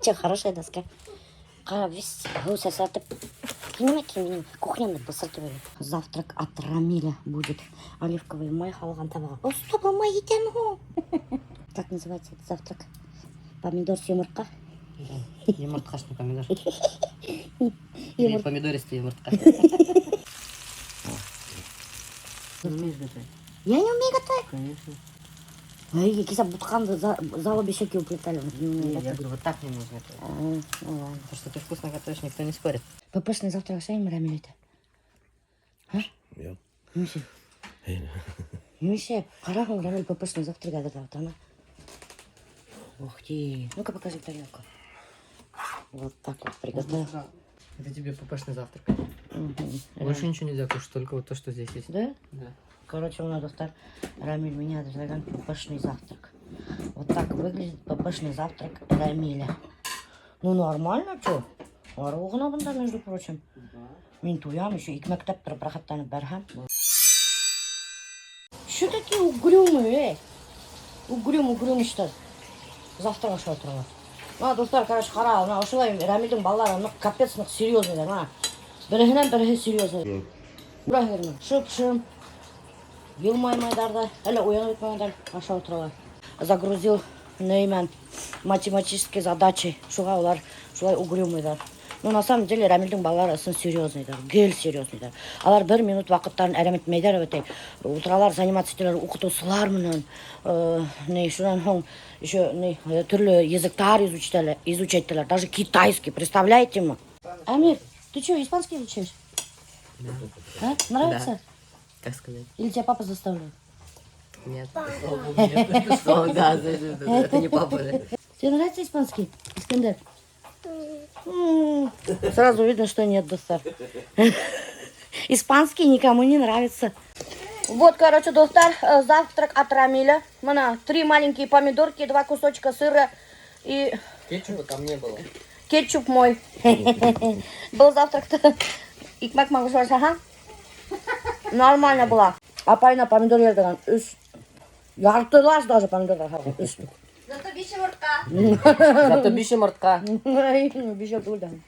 Че, хорошая доска. Ҡара, весь һыу сәсрәтеп. Нимә минең кухнямды бысыртып йөрөй. Завтрак от Рамиля будет. Оливковый май һалған табаға. О, стоп, май етәме һуң? Как называется этот завтрак? Помидор с йомортҡа? Йомортҡашный помидор. Или помидористый йомортҡа. Ты умеешь готовить? Я не умею готовить. Конечно. Ай, кисә бутҡанды за обе щеки уплетали. Не умею Не, я готовить. говорю, вот так не нужно готовить. А, ну ладно. То, что ты вкусно готовишь, никто не спорит. ППшный завтрак ашайым, Рамиль, это? Юҡ. Нимә? Нимә? Ҡарағыҙ, Рамиль ППшный завтрак әҙерләп ана. Ух ты. Ну-ка покажи тарелку. Вот так вот приготовил. Это тебе ППшный завтрак. Мгм. Больше ничего нельзя кушать, только вот то, что здесь есть. Да? Да. Короче, у нас, дуҫтар, Рамиль миңә әҙерләгән ППшный завтрак. Вот так выглядит ППшный завтрак Рамиля. Ну, нормально, что? Арыу ғына бында, между прочим. Мин туям, еще икмәк тороп рәхәтләнеп барһам. Что такие угрюмые, эй? Угрюм, угрюм что? Завтрак ашап ултыралар. Мына, дуҫтар, короче, ҡара, мына ошолай Рамилдең балалары ныҡ капец ныҡ серьезныйҙар, мына. Береһенән береһе серьезный. Күрәһегеҙме? Шып-шым. Йылмаймайҙар ҙа, әле уянып бөтмәгәндәр, ашап ултыралар. Загрузил Нейман математические задачи. Шуға улар шулай угрюмыйҙар. Ну, на самом деле, Рамилдең балалары ысын серьезныйҙар, гел серьезныйҙар. Алар бер минут ваҡыттарын әрәм итмәйҙәр бит. Ултыралар, заниматься итәләр уҡытыусылар менән. Ни, шунан һуң еще ни, төрлө языктар изучать итәләр, даже китайский, представляете мы? Амир, ты что, испанский изучаешь? Да. А? Нравится? Как сказать? Или тебя папа заставляет? Нет. Слава богу, нет. Слава, да, это не папа, да. Тебе нравится испанский, Искандер? Сразу видно, что нет, дуҫтар. Испанский никому не нравится. Вот, короче, дуҫтар, завтрак от Рамиля. Мына, три маленькие помидорки, два кусочка сыра и Кетчупа там не было. Кетчуп мой. Был завтрак-то. Икмәк могу, ага. Нормально была. Апайына помидор биргән. Өс. Яртылаш даже помидорҙар һалған. Өс. Зато биш йомортҡа. Зато биш йомортҡа. Биш түгел.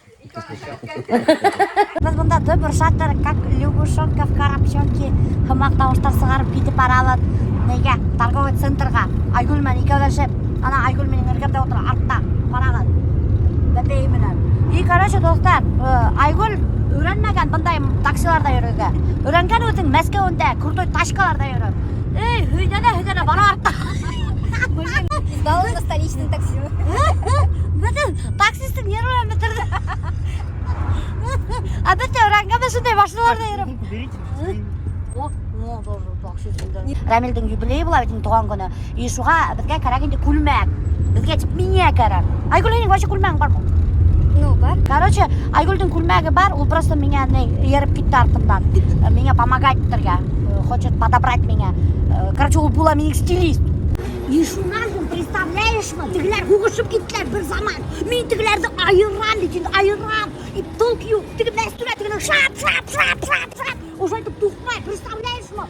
Беҙ бында дөбөр шатыр, как лягушонка в коробчонке, һымаҡ тауыштар сығарып китеп барабыҙ. Нигә? Торговый центрға. Айгөл менән икәүләшеп. Ана Айгөл минең эргәмдә ултыра, артта. Ҡарағыҙ. Бәпәйе менән. И, короче, дуҫтар, Айгөл өйрәнмәгән бындай таксиларҙа йөрөргә. Өйрәнгән үҙенең Мәскәүендә, крутой тачкаларҙа йөрөп. Эй, һөйҙәнә, һөйҙәнә бара артта. Сдала на столичное такси. Бөтөн таксисттың нервын бөтөрҙө. Ә бөтә өйрәнгән шундай машиналарҙа йөрөп. О, о, даже таксист. Рамилдең юбилейы була бит инде, тыуған көнө. И шуға беҙгә кәрәк инде күлмәк. Беҙгә тип миңә кәрәк. Айгөл, һинең вообще күлмәгең бармы? Ну, бар. Короче, Айгөлдең күлмәге бар, ул просто миңә ни, эйәреп китте артымдан. Миңә помогать итергә. Хочет подобрать миңә. Короче, ул була минең стилист. И шунан һуң, представляешь мы, тегеләр һуғышып киттеләр бер заман. Мин тегеләрҙе айырам бит инде, айырам. И толк юҡ. Теге Мәстүрә тегене шап, шап, шап, шап, шап. Ошолайтып туҡмай, представляешь мы?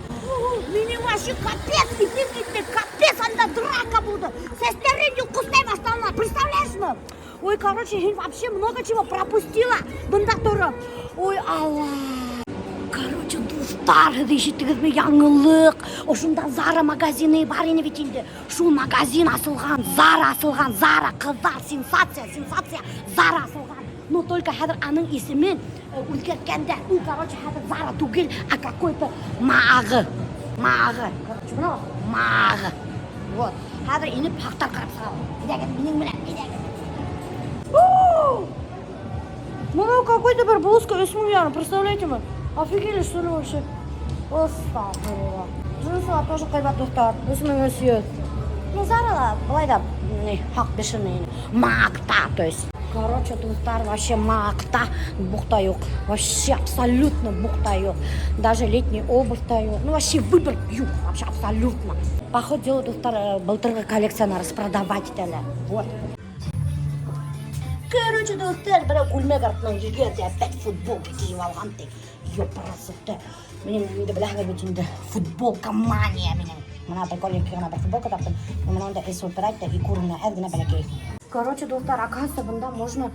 Минең вообще капец китеп китте, капец, анда драка булды. Сәстәрен йолҡослай башланылар, представляешь мы? Ой, короче, һин вообще много чего пропустила. Бында тороп. Ой, Алла. Короче, дуҫтар, һеҙ ишеттегеҙме яңылыҡ? Ошонда Зара магазины бар ине бит инде. Шул магазин асылған, Зара асылған, Зара, ҡыҙҙар, сенсация, сенсация, Зара асылған. Но только хәҙер аның исемен үҙгәрткәндәр. Ул, короче, хәҙер Зара түгел, а какой-то Мағы. Мағы. Короче, бына Мағы. Вот. Хәҙер инеп хаҡтар ҡарап сығабыҙ. Әйҙәгеҙ, минең менән, әйҙәгеҙ. Ну, какой-то бер блузка 3000, представляете мы? Офигели, что ли, вообще? Астағфирулла. Джинсылар тоже ҡыйбат, дуҫтар. 3300. Ну, Зарала, былай да, не, хаҡ бешеный. Маҡта, то есть. Короче, дуҫтар, вообще маҡта, буҡ та юҡ. Вообще абсолютно буҡ та юҡ. Даже летний обувь та юҡ. Ну, вообще выбор юҡ, вообще абсолютно. По ходу дела, дуҫтар, былтырғы коллекцияны распродавать итәләр. Вот. Короче, дуҫтар, берәү күлмәк артынан йөрөгән, опять футболка кейеп алған ти. Ёпрасыты. Минең инде беләһегеҙ бит инде футболка мания минең. Мына прикольненький ғына бер футболка таптым. Мына унда эс упирать и күренә әҙ генә бәләкәй. Короче, дуҫтар, оказывается, бында можно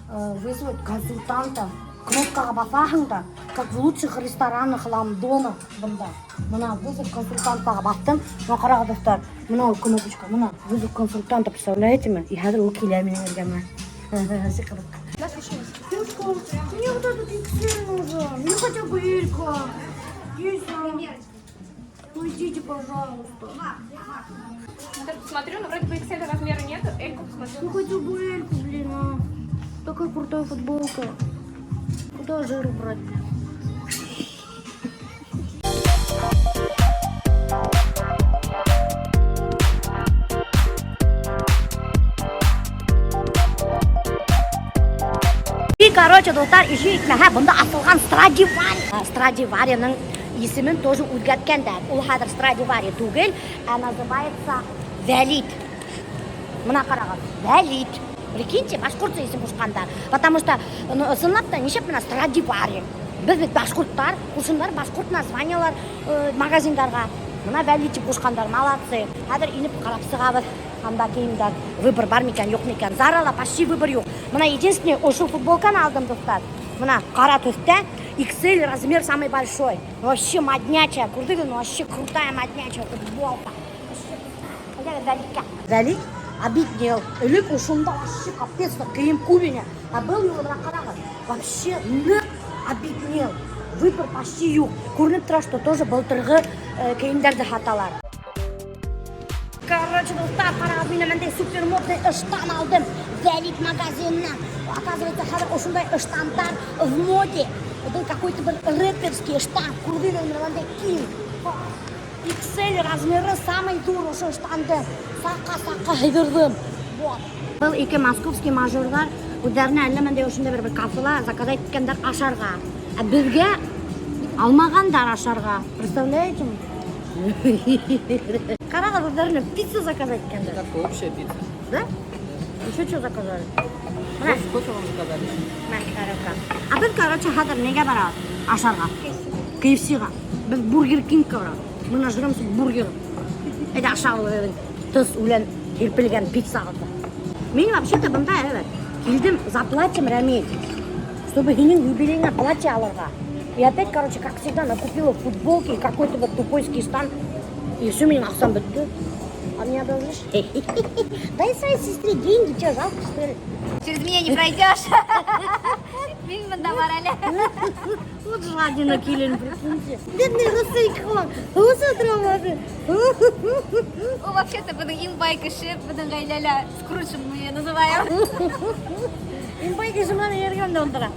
вызвать консультанта. Кнопкаға баҫаһың да, как в лучших ресторанах Лондона бында. Бына вызов консультантаға баҫтым. Бына ҡарағыҙ, дуҫтар, бына ул кнопочка, бына вызов консультанта, представляете ме? И хәҙер ул килә минең эргәмә. Девушка, мне вот этот XL нужен. Мне хотя бы Элька. Ну идите, пожалуйста. Сейчас посмотрю, но вроде бы XL размера нет. Эльку посмотрю. Ну хотя бы Эльку, блин, а. Такая крутая футболка. Куда жиру брать, блин? И, короче, дуҫтар, еще етмәһә, бында асылған Страдивари. Страдивариның исемен тоже үҙгәрткәндәр. Ул хәҙер Страдивари түгел, а называется Вәлит. Бына ҡарағыҙ, Вәлит. Прикиньте, башҡортса исем ҡушҡандар. Потому что, ну, ысынлап та, нишләп бына Страдивари? Беҙ бит башҡорттар, ҡушһындар башҡорт названиялар магазиндарға. Бына Вәлит тип ҡушҡандар, молодцы. Хәҙер инеп ҡарап сығабыҙ. Анда кейемдәр выбор бар микән, юҡ микән. Зарала почти выбор юҡ. Бына единственное, ошо футболканы алдым, дуҫтар. Бына ҡара төҫтә XL размер самый большой. Вообще моднячая, күрҙегеҙ, ну вообще крутая моднячая футболка. Вообще, Вәлит обеднел. Элек ошонда вообще капец, кейем күп ине. А был юлы бына ҡарағыҙ, вообще ныҡ обеднел. Выбор почти юҡ. Күренеп тора, что тоже былтырғы кейемдәрҙе һаталар. Короче, дуҫтар, ҡарағыҙ, мин бындай супер модный ыштан алдым Вәлит магазинынан. Оказывается, хәҙер ошондай ыштандар в моде. Был какой-то бер рэперский ыштан. Күрҙегеҙ, бындай киң. XL размеры самый ҙур ошо ыштанды. Саҡҡа-саҡҡа һыйҙырҙым. Вот. Был ике московский мажорҙар үҙҙәренә әллә ниндәй ошондай бер кафела заказать иткәндәр ашарға. Ә беҙгә алмағандар ашарға. Представляете? Ҡарағыҙ, үҙҙәренә пиццу заказать иткәндәр. Такая общая пицца. Да? Еще что заказали? Кофе вам заказали? Мә, короче. А беҙ, короче, хәҙер нигә барабыҙ? Ашарға. KFC-ға. Беҙ Бургер Кингка барабыҙ. Мы нажремся бургером. Әйҙә ашабыҙ беҙҙең тоҙ үлән һирпелгән пиццағыҙҙы. Мин вообще-то бында, evet, килдем за платьем, Рамиль, чтобы һинең юбилейыңа платье алырға. И опять, короче, как всегда, накупила футболки и какой-то вот тупойский штан. И все, минең аҡсам бөттө. А мне одолжишь? Дай своей сестре деньги, че, жалко, что ли? Через меня не пройдешь. Мин бында бар әле. Вот жадина килен, прикиньте. Бедный Русыйкон. Ул вообще-то беҙҙең иң бай кеше, беҙҙең ғаиләлә Скрудж мы ее называем. Иң бай кеше менән эйәргән дә ултыра.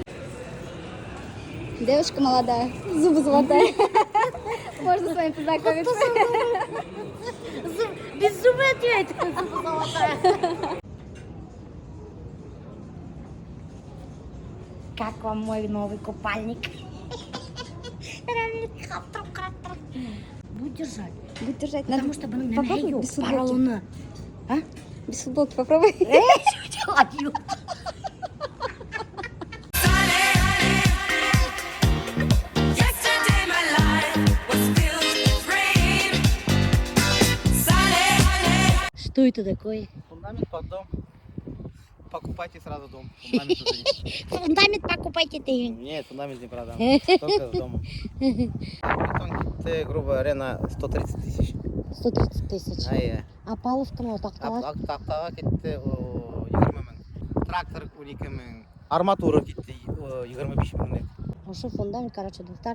Девушка молодая, зубы золотая. Можно с вами познакомиться. Без зубы ответь, зубы золотая. Как вам мой новый купальник? Будет держать. Будет держать. Потому что бының нәмәһе попробуй юҡ, без футболки. поролоны. А? Без футболки попробуй. Эй, что делать? Yesterday my life was filled with rain. Sunny. Что это такое? Фундамент под дом. Покупайте сразу дом. Фундамент уже есть. Фундамент покупайте ты. Нет, фундамент не продам. Только с домом. Бетон китте, грубо говоря, на 130 тысяч. 130 тысяч. Ай, А опалубканы таҡталар? Таҡтаға китте 20 мең. Трактор 12 мең. Арматура китте 25 мең. Ошо фундамент, короче, дуҫтар,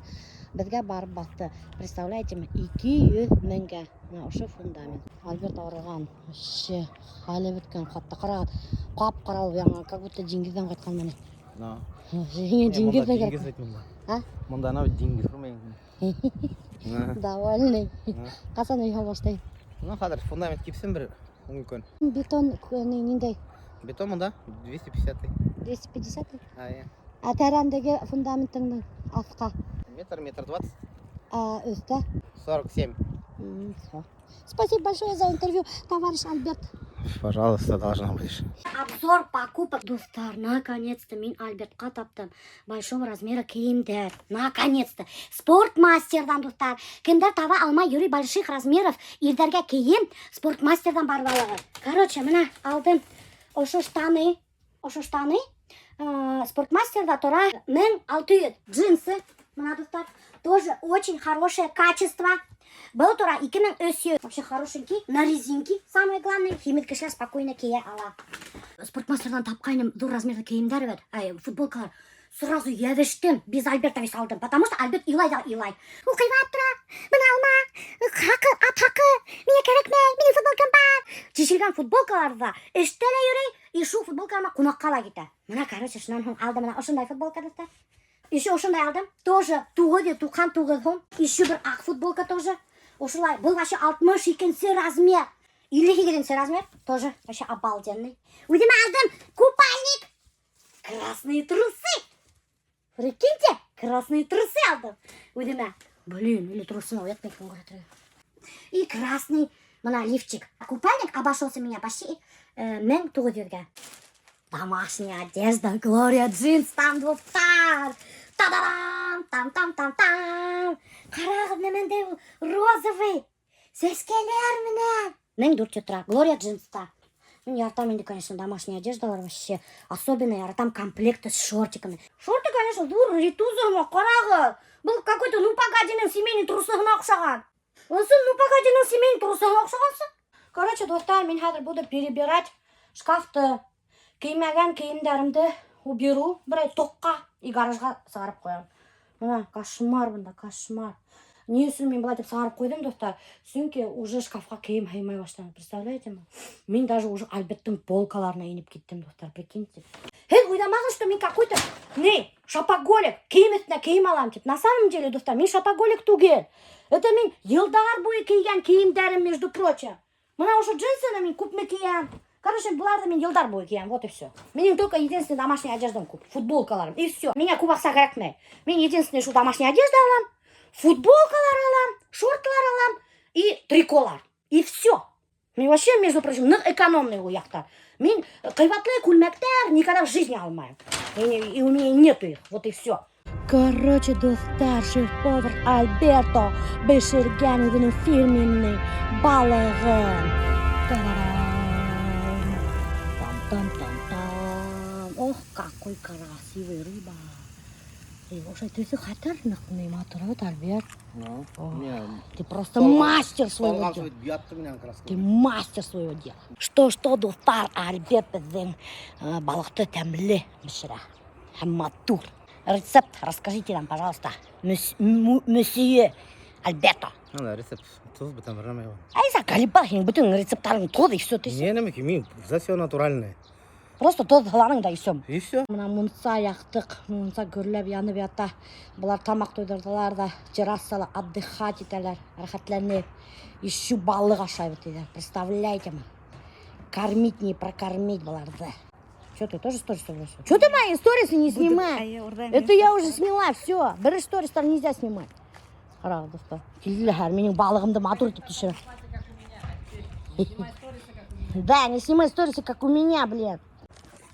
беҙгә барып баҫты. Представляете, 200 меңгә. Бына ошо фундамент. Альберт ауырыған, вообще хәле бөткән, хатта ҡарағыҙ, ҡап-ҡара булып янған, как будто диңгеҙҙән ҡайтҡан менән. Но. Һиңә диңгеҙ ҙә кәрәк. Диңгеҙ бит монда. А? Монда анау диңгеҙ күрмәйһең. Довольный. Ҡасан өйгә башлай? Ну, хәҙер фундамент кипһен бер 10 көн. Бетон ниндәй? Бетон монда 250. 250? Ай. Ә тәрәнлеге фундаментыңның аҫҡа? Метр, метр двадцать. Ә өҫтә? 47. Всё. Спасибо большое за интервью, товарищ Альберт. Пожалуйста, должна будешь. Обзор покупок. Дуҫтар, наконец-то мин Альбертҡа таптым. Большого размера кейемдәр. Наконец-то. Спортмастерҙан, дуҫтар. Кемдәр таба алмай йөрөй больших размеров ирҙәргә кейем, спортмастерҙан барып алығыҙ. Короче, бына алдым. Ошо штаны, ошо штаны Спортмастерҙа тора 1600. Джинсы, бына, дуҫтар, тоже очень хорошее качество. Был тора 2300. Вообще хорошенький, на резинке, самое главное. Һимеҙ кешеләр спокойно кейә ала. Спортмастерҙан тапҡайным ҙур размерлы кейемдәр бит, ай, футболкалар. Сразу йәбештем, без Альберта весь алдым, потому что Альберт илай ҙа илай. Ул ҡыйбат тора, быны алма, хаҡы, ат хаҡы, миңә кәрәкмәй, минең футболкам бар. Тишелгән футболкаларҙа эштә лә йөрөй, и шул футболкаларына ҡунаҡҡа ла китә. Бына, короче, шунан һуң алдым бына ошондай футболка, дуҫтар. Еще ошондай алдым. Тоже 999 һум. Еще бер аҡ футболка тоже. Ошолай. Был вообще 62 размер. 58 размер. Тоже вообще обалденный. Үҙемә алдым купальник. Красные трусы. Прикиньте, красные трусы алдым. Үҙемә. Блин, или трусына оят икән. И красный бына лифчик. Купальник обошелся меня почти 1900-гә. Домашняя одежда, Глория Джинс, там, дуҫтар. Та-да-дам, там-там-там-там. Ҡарағыҙ, ниндәй ул розовый. Сәскәләр менән. 1400 тора. Глория Джинста. Мин яратам инде, конечно, домашняя одеждалар вообще. Особенно яратам комплекты с шортиками. Шорты, конечно, ҙур рейтузы ҡарағыҙ. Был какой-то «Ну погоди»ның семейный трусығына оҡшаған. Уныһы «Ну погоди»ның семейный трусығына оҡшағансы. Короче, дуҫтар, мин хәҙер буду перебирать шкафты. Кеймәгән кейемдәремде уберу берәй тоҡҡа и гаражға сығарып ҡуям. Бына кошмар бында, кошмар. Ни өсөн мин былай итеп сығарып ҡуйҙым, дуҫтар? Сөнки уже шкафҡа кейем һыймай башланы. Представляете ме? Мин даже уже Альберттың полкаларына инеп киттем, дуҫтар, прикиньте. Һеҙ уйламағыҙ, что мин какой-то не шопоголик, кейем өҫтөнә кейем алам тип. На самом деле, дуҫтар, мин шопоголик түгел. Это мин йылдар буйы кейгән кейемдәрем, между прочим. Бына ошо джинсыны мин күпме кейәм. Короче, быларҙы мин йылдар буйы кейәм, вот и все. Минең только единственный домашняя одеждам күп, футболкаларым, и все. Миңә күп аҡса кәрәкмәй. Мин единственный шул домашняя одежда алам, футболкалар алам, шортылар алам и триколар. И все. Мин вообще, между прочим, ныҡ экономный ул яҡта. Мин ҡыйбатлы күлмәктәр никогда в жизни алмайым. И у меня нету их, вот и все. Короче, дуҫтар, шеф-повар Альберто бешергән үҙенең фирменный балығын. Та-да-дам. Там-там-там-там. Ох, какой красивый рыба. Эй, ошо төҫө хәтәр ныҡ матур бит, Альберт. Ну, Ох, не, ты просто мастер своего дела. Ятты менән краска. Ты мастер своего дела. Что-что, дуҫтар, Альберт беҙҙең балыҡты тәмле бешерә. Һәм матур. Рецепт расскажите нам, пожалуйста, месье Альберто. Ана рецепт тоҙ бөтә бер нәмә юҡ. Ай, заколебал һинең бөтөн рецепттарың тоҙ, и все, ты Не нәмә мин за все натуральное. Просто тоҙ һаланың да и все. И все. Бына мунса яҡтыҡ, мунса гөрләп янып ята. Былар тамаҡ туйҙырҙылар ҙа террасала отдыхать итәләр, рәхәтләнеп. Еще балыҡ ашай тиҙәр. Представляете ме? Кормить не прокормить быларҙы. Че ты тоже сторис бросил? Че ты мои сторисы не снимаешь? Это я уже сняла, все. Бер стористар нельзя снимать. Ҡарағыҙ, дуҫтар. Килделәр, минең балығымды матур итеп төшөрә. Да, не снимай сторисы, как у меня, блин.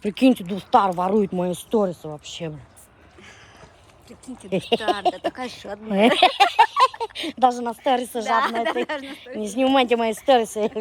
Прикиньте, дуҫтар ворует мои сторисы вообще, блин. Прикиньте, дуҫтар, да такая жадная. Даже на сторисы Да, жадная да, ты. даже на сторисы. Не снимайте мои сторисы.